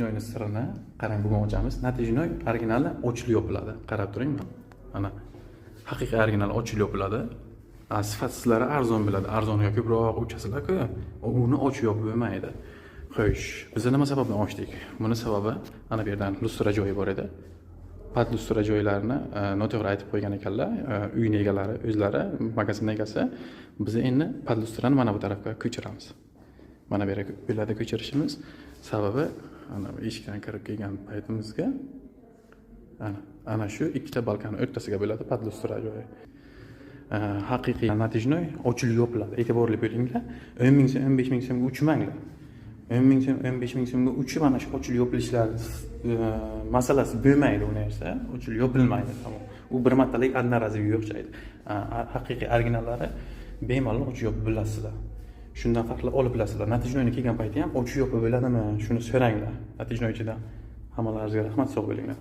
Натяжной ni sirini qarang, bugun ochamiz. Натяжной originali ochilib yopiladi. Qarab turing. Mana, haqiqiy original ochilib yopiladi. Sifatsizlari arzon bo'ladi. Arzoniga ko'proq uchasizlar-ku, uni ochib yopib bo'lmaydi. Xo'sh, biz nima sababdan ochdik? Buni sababi, ana bu yerdan lustra joyi bor edi. Под lustra joylarini noto'g'ri aytib qo'ygan ekanlar. Uyni egalari o'zlari, magazin egasi. Biz endi под lustrani mana bu tarafga ko'chiramiz. Mana bu yerga bo'ladi ko'chirishimiz. Sababi, ana bu eshikdan kirib kelgan paytimizga ana shu ikkita balkani o'rtasiga bo'ladi под lustra joyi. Haqiqiy натяжной ochilib yopiladi. E'tiborli bo'linglar. 10 ming so'm, 15 ming so'mga uchmanglar. 10 ming so'm, 15 ming so'mga uchib, ana shu ochilib yopilishlar masalasi bo'lmaydi u narsa. Ochilib yopilmaydi. Tamom. U bir martalik одноразовый o'xshaydi. Haqiqiy originallari bemalol ochib yopib bilasizlar. Shundan farqlab olib bilasizlar. Натяжной ni kelgan payti ham ochib yopib bo'ladimi? Shuni so'ranglar. Натяжной chidan. Hammalaringizga rahmat, sog' bo'linglar.